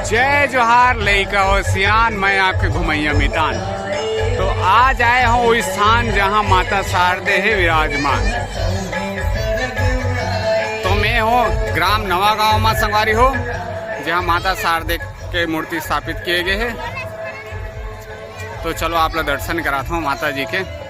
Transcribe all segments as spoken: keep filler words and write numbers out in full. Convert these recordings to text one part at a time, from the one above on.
जय जोहार लइका हो सियान, मैं आपके घुमैया मितान। तो आज आए हों वो स्थान जहाँ माता शारदे हे विराजमान। तो मैं हों ग्राम नवा गाँव मा संगवारी हो, जहाँ माता शारदे के मूर्ति स्थापित किए गए हे। तो चलो आप ला दर्शन करात हों माता जी के।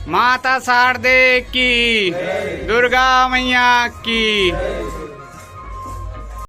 माता शारदे की, दुर्गा मैया की।